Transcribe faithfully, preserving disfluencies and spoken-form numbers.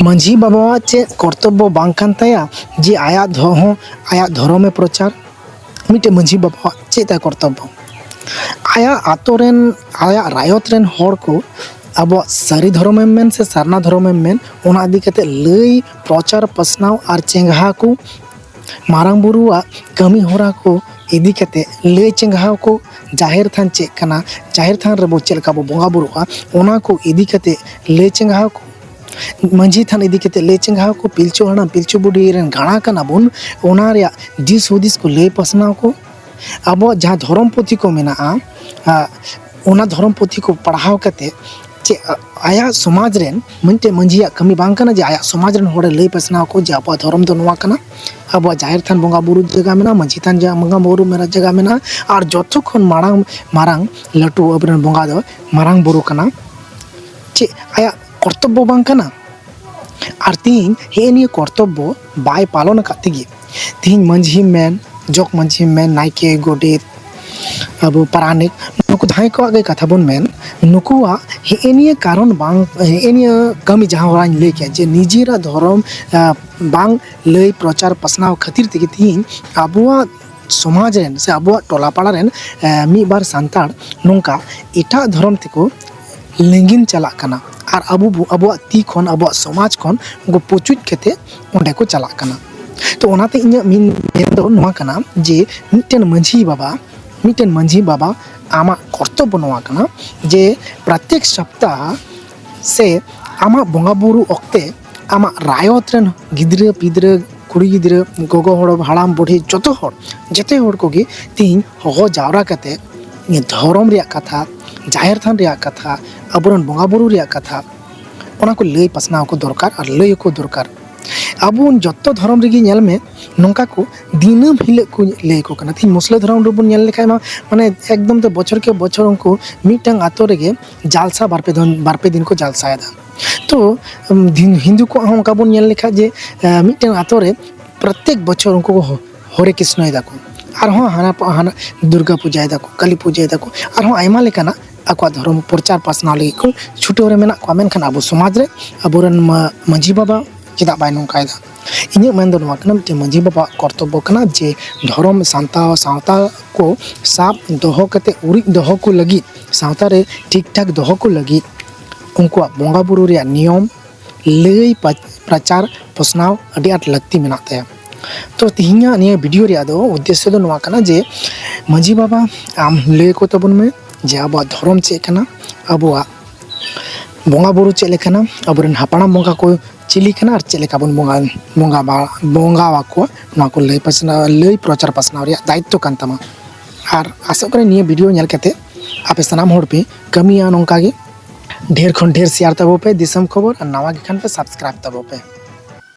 ᱢᱟᱹᱡᱷᱤ ᱵᱟᱵᱟᱣᱟᱜ ᱪᱮᱫ ᱠᱚᱨᱛᱚᱵᱵᱚ ᱵᱟᱝ ᱠᱟᱱ ᱛᱟᱭᱟ ᱡᱮ ᱟᱭᱟᱜ ᱫᱷᱚ-, ᱦᱚᱸ ᱟᱭᱟᱜ ᱫᱷᱚᱨᱚᱢᱮ ᱯᱨᱚᱪᱟᱨ? ᱢᱤᱫᱴᱮᱱ ᱢᱟᱹᱡᱷᱤ ᱵᱟᱵᱟᱣᱟᱜ ᱪᱮᱫ ᱛᱟᱭ ᱠᱚᱨᱛᱚᱵᱵᱚ? ᱟᱭᱟᱜ ᱟᱛᱳ ᱨᱮᱱ, ᱟᱭᱟᱜ ᱨᱟᱭᱚᱛ ᱨᱮᱱ ᱦᱚᱲ ᱠᱚ ᱟᱵᱚᱣᱟᱜ ᱥᱟᱹᱨᱤ ᱫᱷᱚᱨᱚᱢᱮᱢ ᱢᱮᱱ ᱥᱮ ᱥᱟᱨᱱᱟ ᱫᱷᱚᱨᱚᱢᱮᱢ ᱢᱮᱱ, ᱚᱱᱟ ᱤᱫᱤ ᱠᱟᱛᱮ ᱞᱟᱹᱭ, ᱯᱨᱚᱪᱟᱨ, ᱯᱟᱥᱱᱟᱣ ᱟᱨ ᱪᱮᱸᱜᱷᱟ ᱠᱚ, ᱢᱟᱨᱟᱝ ᱵᱩᱨᱩᱣᱟᱜ ᱠᱟᱹᱢᱤ ᱦᱚᱨᱟ ᱠᱚ ᱤᱫᱤ ᱠᱟᱛᱮ ᱞᱟᱹᱭ ᱪᱮᱸᱜᱷᱟᱣ ᱠᱚ, ᱡᱟᱦᱮᱨ ᱛᱷᱟᱱ ᱪᱮᱫ ᱠᱟᱱᱟ, ᱡᱟᱦᱮᱨ ᱛᱷᱟᱱ ᱨᱮᱵᱚ ᱪᱮᱫ ᱞᱮᱠᱟ ᱵᱚ ᱵᱚᱸᱜᱟ ᱵᱩᱨᱩᱜᱼᱟ, ᱚᱱᱟ ᱠᱚ ᱤᱫᱤ ᱠᱟᱛᱮ ᱞᱟᱹᱭ ᱪᱮᱸᱜᱷᱟᱣ ᱠᱚ, ᱢᱟᱹᱡᱷᱤ ᱛᱷᱟᱱ ᱤᱫᱤ ᱠᱟᱛᱮ ᱞᱟᱹᱭ ᱪᱮᱸᱜᱷᱟᱣ ᱠᱚ, ᱯᱤᱞᱪᱩ ᱦᱟᱲᱟᱢ ᱯᱤᱞᱪᱩ ᱵᱩᱰᱷᱤ ᱨᱮᱱ ᱜᱟᱬᱟ ᱠᱟᱱᱟ ᱵᱚᱱ, ᱚᱱᱟ ᱨᱮᱭᱟᱜ ᱫᱤᱥ ᱦᱩᱫᱤᱥ ᱠᱚ ᱞᱟᱹᱭ ᱯᱟᱥᱱᱟᱣ ᱠᱚ, ᱟᱵᱚᱣᱟᱜ ᱡᱟᱦᱟᱸ ᱫᱷᱚᱨᱚᱢ ᱯᱩᱛᱷᱤ ᱠᱚ ᱢᱮᱱᱟᱜᱼᱟ, ᱟ, ᱚᱱᱟ ᱫᱷᱚᱨᱚᱢ ᱯᱩᱛᱷᱤ ᱠᱚ ᱯᱟᱲᱦᱟᱣ ᱠᱟᱛᱮ ᱪᱮᱫ ᱟ-, ᱟᱭᱟᱜ ᱥᱚᱢᱟᱡᱽ ᱨᱮᱱ ᱢᱤᱫᱴᱮᱱ ᱢᱟᱹᱡᱷᱤᱭᱟᱜ ᱠᱟᱹᱢᱤ ᱵᱟᱝ ᱠᱟᱱᱟ ᱡᱮ ᱟᱭᱟᱜ ᱥᱚᱢᱟᱡᱽ ᱨᱮᱱ ᱦᱚᱲᱮ ᱞᱟᱹᱭ ᱯᱟᱥᱱᱟᱣ ᱠᱚ ᱡᱮ ᱟᱵᱚᱣᱟᱜ ᱫᱷᱚᱨᱚᱢ ᱫᱚ ᱱᱚᱣᱟ ᱠᱟᱱᱟ, ᱟᱵᱚᱣᱟᱜ ᱡᱟᱦᱮᱨ ᱛᱷᱟᱱ ᱵᱚᱸᱜᱟ ᱵᱩᱨᱩ ᱡᱟᱭᱜᱟ ᱢᱮᱱᱟᱜᱼᱟ, ᱢᱟᱹᱡᱷᱤ ᱛᱷᱟᱱ ᱡᱟ-, ᱵᱚᱸᱜᱟ ᱵᱩᱨᱩ ᱢᱮᱱᱟᱜ ᱡᱟᱭᱜᱟ ᱢᱮᱱᱟᱜᱼᱟ, ᱟᱨ ᱡᱚᱛᱚ ᱠᱷᱚᱱ ᱢᱟᱲᱟᱝ, ᱢᱟᱨᱟᱝ ᱞᱟᱹᱴᱩ ᱟᱵᱚᱨᱮᱱ ᱵᱚᱸᱜᱟ ᱫᱚ ᱢᱟᱨᱟᱝ ᱵᱩᱨᱩ ᱠᱟᱱᱟ᱾ ᱪᱮᱫ ᱟᱭᱟᱜ ᱠᱚᱨᱛᱚᱵᱵᱚ ᱵᱟᱝ ᱠᱟᱱᱟ? ᱟᱨ ᱛᱤᱦᱤᱧ ᱦᱮᱸᱜᱼᱮ ᱱᱤᱭᱟᱹ ᱠᱚᱨᱛᱚᱵᱵᱚ ᱵᱟᱭ ᱯᱟᱞᱚᱱ ᱟᱠᱟᱫ ᱛᱮᱜᱮ ᱛᱤᱦᱤᱧ ᱢᱟᱹᱡᱷᱤᱢ ᱢᱮᱱ, ᱡᱚᱜᱽ ᱢᱟᱹᱡᱷᱤᱢ ᱢᱮᱱ, ᱱᱟᱭᱠᱮ, ᱜᱚᱰᱮᱛ, ᱟᱵᱚ ᱯᱟᱨᱟᱱᱤᱠ, ᱱᱩᱠᱩ ᱡᱟᱦᱟᱸᱭ ᱠᱚᱣᱟᱜ ᱜᱮ ᱠᱟᱛᱷᱟ ᱵᱚᱱ ᱢᱮᱱ, ᱱᱩᱠᱩᱣᱟᱜ ᱦᱮᱸᱜᱼᱮ ᱱᱤᱭᱟᱹ ᱠᱟᱨᱚᱱ ᱵᱟᱝ, ᱦᱮᱸᱜᱼᱮ ᱱᱤᱭᱟᱹ ᱠᱟᱹᱢᱤ ᱡᱟᱦᱟᱸ ᱦᱚᱨᱟᱧ ᱞᱟᱹᱭ ᱠᱮᱫ ᱡᱮ ᱱᱤᱡᱮᱨᱟᱜ ᱫᱷᱚᱨᱚᱢ, ᱟ, ᱵᱟᱝ ᱞᱟᱹᱭ ᱯᱨᱚᱪᱟᱨ ᱯᱟᱥᱱᱟᱣ ᱠᱷᱟᱹᱛᱤᱨ ᱛᱮᱜᱮ ᱛᱤᱦᱤᱧ ᱟᱵᱚᱣᱟᱜ ᱥᱚᱢᱟᱡᱽ ᱨᱮᱱ ᱥᱮ ᱟᱵᱚᱣᱟᱜ ᱴᱚᱞᱟ ᱯᱟᱲᱟ ᱨᱮᱱ, ᱮ, ᱢᱤᱫ ᱵᱟᱨ ᱥᱟᱱᱛᱟᱲ ᱱᱚᱝᱠᱟ ᱮᱴᱟᱜ ᱫᱷᱚᱨᱚᱢ ᱛᱮᱠᱚ ᱞᱤᱸᱜᱤᱱ ᱪᱟᱞᱟᱜ ᱠᱟᱱᱟ ᱟᱨ ᱟᱵᱚ ᱵᱚ-, ᱟᱵᱚᱣᱟᱜ ᱛᱤ ᱠᱷᱚᱱ, ᱟᱵᱚᱣᱟᱜ ᱥᱚᱢᱟᱡᱽ ᱠᱷᱚᱱ ᱩᱱᱠᱩ ᱯᱩᱪᱩᱡ ᱠᱟᱛᱮ ᱚᱸᱰᱮ ᱠᱚ ᱪᱟᱞᱟᱜ ᱠᱟᱱᱟ᱾ ᱛᱚ ᱚᱱᱟᱛᱮ ᱤᱧᱟᱹᱜ ᱢᱮᱱ, ᱢᱮᱱ ᱫᱚ ᱱᱚᱣᱟ ᱠᱟᱱᱟ ᱡᱮ ᱢᱤᱫᱴᱮᱱ ᱢᱟᱹᱡᱷᱤ ᱵᱟᱵᱟ, ᱢᱤᱫᱴᱮᱱ ᱢᱟᱹᱡᱷᱤ ᱵᱟᱵᱟ ᱟᱢᱟᱜ ᱠᱚᱨᱛᱚᱵᱵᱚ ᱱᱚᱣᱟ ᱠᱟᱱᱟ ᱡᱮ ᱯᱨᱚᱛᱮᱠ ᱥᱚᱯᱛᱟᱦ ᱥᱮ ᱟᱢᱟᱜ ᱵᱚᱸᱜᱟ ᱵᱩᱨᱩ ᱚᱠᱛᱮ ᱟᱢᱟᱜ ᱨᱟᱭᱚᱛ ᱨᱮᱱ ᱜᱤᱫᱽᱨᱟᱹ ᱯᱤᱫᱽᱨᱟᱹ, ᱠᱩᱲᱤ ᱜᱤᱫᱽᱨᱟᱹ, ᱜᱚᱜᱚ ᱦᱚᱲ, ᱦᱟᱲᱟᱢ ᱵᱩᱰᱷᱤ, ᱡᱚᱛᱚ ᱦᱚᱲ, ᱡᱚᱛᱚ ᱦᱚᱲ ᱠᱚᱜᱮ ᱛᱤᱦᱤᱧ ᱦᱚᱦᱚ ᱡᱟᱣᱨᱟ ᱠᱟᱛᱮ ᱫᱷᱚᱨᱚᱢ ᱨᱮᱭᱟᱜ ᱠᱟᱛᱷᱟ, ᱡᱟᱦᱮᱨ ᱛᱷᱟᱱ ᱨᱮᱭᱟᱜ ᱠᱟᱛᱷᱟ, ᱟᱵᱚᱨᱮᱱ ᱵᱚᱸᱜᱟ ᱵᱩᱨᱩ ᱨᱮᱭᱟᱜ ᱠᱟᱛᱷᱟ, ᱚᱱᱟ ᱠᱚ ᱞᱟᱹᱭ ᱯᱟᱥᱱᱟᱣ ᱠᱚ ᱫᱚᱨᱠᱟᱨ ᱟᱨ ᱞᱟᱹᱭ ᱟᱠᱚ ᱫᱚᱨᱠᱟᱨ᱾ ᱟᱵᱚ ᱡᱚᱛᱚ ᱫᱷᱚᱨᱚᱢ ᱨᱮᱜᱮ ᱧᱮᱞ ᱢᱮ, ᱱᱚᱝᱠᱟ ᱠᱚ ᱫᱤᱱᱟᱹᱢ ᱦᱤᱞᱳᱜ ᱠᱚ ᱞᱟᱹᱭ ᱟᱠᱚ ᱠᱟᱱᱟ᱾ ᱛᱤᱦᱤᱧ ᱢᱩᱥᱞᱟᱹ ᱫᱷᱚᱨᱚᱢ ᱨᱮᱵᱚᱱ ᱧᱮᱞ ᱞᱮᱠᱷᱟᱡ ᱢᱟ, ᱢᱟᱱᱮ ᱮᱠᱫᱚᱢ ᱛᱮ ᱵᱚᱪᱷᱚᱨ ᱠᱮ ᱵᱚᱪᱷᱚᱨ ᱩᱱᱠᱩ ᱢᱤᱫᱴᱟᱝ ᱟᱛᱳ ᱨᱮᱜᱮ ᱡᱟᱞᱥᱟ ᱵᱟᱨ ᱯᱮ ᱫᱤᱱ, ᱵᱟᱨ ᱯᱮ ᱫᱤᱱ ᱠᱚ ᱡᱟᱞᱥᱟᱭᱮᱫᱟ᱾ ᱛᱚ, ᱩᱢ, ᱫᱤᱱ-, ᱦᱤᱱᱫᱩ ᱠᱚᱣᱟᱜ ᱦᱚᱸ ᱚᱱᱠᱟ ᱵᱚᱱ ᱧᱮᱞ ᱞᱮᱠᱷᱟᱡ ᱡᱮ, ᱮ, ᱢᱤᱫᱴᱟᱝ ᱟᱛᱳ ᱨᱮ ᱯᱨᱚᱛᱮᱠ ᱵᱚᱪᱷᱚᱨ ᱩᱱᱠᱩ ᱠᱚ ᱦᱚ-, ᱦᱚᱨᱮ ᱠᱨᱤᱥᱱᱚᱭ ᱫᱟᱠᱚ, ᱟᱨᱦᱚᱸ ᱦᱟᱱᱟ ᱯᱟ-, ᱦᱟᱱᱟ ᱫᱩᱨᱜᱟ ᱯᱩᱡᱟᱭ ᱫᱟᱠᱚ, ᱠᱟᱞᱤ ᱯᱩᱡᱟᱭ ᱫᱟᱠᱚ, ᱟᱨᱦᱚᱸ ᱟᱭᱢᱟ ᱞᱮᱠᱟᱱᱟᱜ ᱟᱠᱚᱣᱟᱜ ᱫᱷᱚᱨᱚᱢ ᱯᱨᱚᱪᱟᱨ ᱯᱟᱥᱱᱟᱣ ᱞᱟᱹᱜᱤᱫ ᱠᱚ ᱪᱷᱩᱴᱟᱹᱣ ᱨᱮ ᱢᱮᱱᱟᱜ ᱠᱚᱣᱟ᱾ ᱢᱮᱱᱠᱷᱟᱱ ᱟᱵᱚ ᱥᱚᱢᱟᱡᱽ ᱨᱮ ᱟᱵᱚᱨᱮᱱ ᱢᱟ-, ᱢᱟᱺᱡᱷᱤ ᱵᱟᱵᱟ ᱪᱮᱫᱟᱜ ᱵᱟᱭ ᱱᱚᱝᱠᱟᱭᱮᱫᱟ? ᱤᱧᱟᱹᱜ ᱢᱮᱱ ᱫᱚ ᱱᱚᱣᱟ ᱠᱟᱱᱟ, ᱢᱤᱫᱴᱮᱱ ᱢᱟᱺᱡᱷᱤ ᱵᱟᱵᱟᱣᱟᱜ ᱠᱚᱨᱛᱚᱵᱵᱚ ᱠᱟᱱᱟ ᱡᱮ ᱫᱷᱚᱨᱚᱢ ᱥᱟᱱᱛᱟᱲ ᱥᱟᱶᱛᱟ ᱠᱚ ᱥᱟᱵ ᱫᱚᱦᱚ ᱠᱟᱛᱮ ᱩᱨᱤᱡ ᱫᱚᱦᱚ ᱠᱚ ᱞᱟᱹᱜᱤᱫ, ᱥᱟᱶᱛᱟ ᱨᱮ ᱴᱷᱤᱠ ᱴᱷᱟᱠ ᱫᱚᱦᱚ ᱠᱚ ᱞᱟᱹᱜᱤᱫ ᱩᱱᱠᱩᱣᱟᱜ ᱵᱚᱸᱜᱟ ᱵᱩᱨᱩ ᱨᱮᱭᱟᱜ ᱱᱤᱭᱚᱢ ᱞᱟᱹᱭ ᱯᱟ-, ᱯᱨᱚᱪᱟᱨ ᱯᱟᱥᱱᱟᱣ ᱟᱹᱰᱤ ᱟᱸᱴ ᱞᱟᱹᱠᱛᱤ ᱢᱮᱱᱟᱜ ᱛᱟᱭᱟ᱾ ᱛᱚ ᱛᱮᱦᱮᱧᱟᱜ ᱱᱤᱭᱟᱹ ᱵᱷᱤᱰᱤᱭᱳ ᱨᱮᱭᱟᱜ ᱫᱚ ᱩᱫᱽᱫᱮᱥᱥᱚ ᱫᱚ ᱱᱚᱣᱟ ᱠᱟᱱᱟ ᱡᱮ ᱢᱟᱺᱡᱷᱤ ᱵᱟᱵᱟ, ᱟᱢ ᱞᱟᱹᱭ ᱟᱠᱚ ᱛᱟᱵᱚᱱ ᱢᱮ ᱡᱮ ᱟᱵᱚᱣᱟᱜ ᱫᱷᱚᱨᱚᱢ ᱪᱮᱫ ᱠᱟᱱᱟ, ᱟᱵᱚᱣᱟᱜ ᱵᱚᱸᱜᱟ ᱵᱩᱨᱩ ᱪᱮᱫ ᱞᱮᱠᱟᱱᱟ, ᱟᱵᱚᱨᱮᱱ ᱦᱟᱯᱲᱟᱢ ᱵᱚᱸᱜᱟ ᱠᱚ ᱪᱤᱞᱤ ᱠᱟᱱᱟ ᱟᱨ ᱪᱮᱫ ᱞᱮᱠᱟ ᱵᱚᱱ ᱵᱚᱸᱜᱟ, ᱵᱚᱸᱜᱟ ᱵᱟ-, ᱵᱚᱸᱜᱟ ᱟᱠᱚᱣᱟ, ᱱᱚᱣᱟ ᱠᱚ ᱞᱟᱹᱭ ᱯᱟᱥᱱᱟᱣ, ᱞᱟᱹᱭ ᱯᱨᱚᱪᱟᱨ ᱯᱟᱥᱱᱟᱣ ᱨᱮᱭᱟᱜ ᱫᱟᱭᱤᱛᱛᱚ ᱠᱟᱱ ᱛᱟᱢᱟ᱾ ᱟᱨ ᱟᱥᱚᱜ ᱠᱟᱹᱱᱟᱹᱧ ᱱᱤᱭᱟᱹ ᱵᱷᱤᱰᱤᱭᱳ ᱧᱮᱞ ᱠᱟᱛᱮ ᱟᱯᱮ ᱥᱟᱱᱟᱢ ᱦᱚᱲ ᱯᱮ ᱠᱟᱹᱢᱤᱭᱟ ᱱᱚᱝᱠᱟ ᱜᱮ᱾ ᱰᱷᱮᱨ ᱠᱷᱚᱱ ᱰᱷᱮᱨ ᱥᱮᱭᱟᱨ ᱛᱟᱵᱚ ᱯᱮ ᱫᱤᱥᱚᱢ ᱠᱷᱚᱵᱚᱨ, ᱟᱨ ᱱᱟᱣᱟ ᱜᱮ ᱠᱷᱟᱱ ᱯᱮ ᱥᱟᱵᱥᱠᱨᱟᱭᱤᱵ ᱛᱟᱵᱚ ᱯᱮ᱾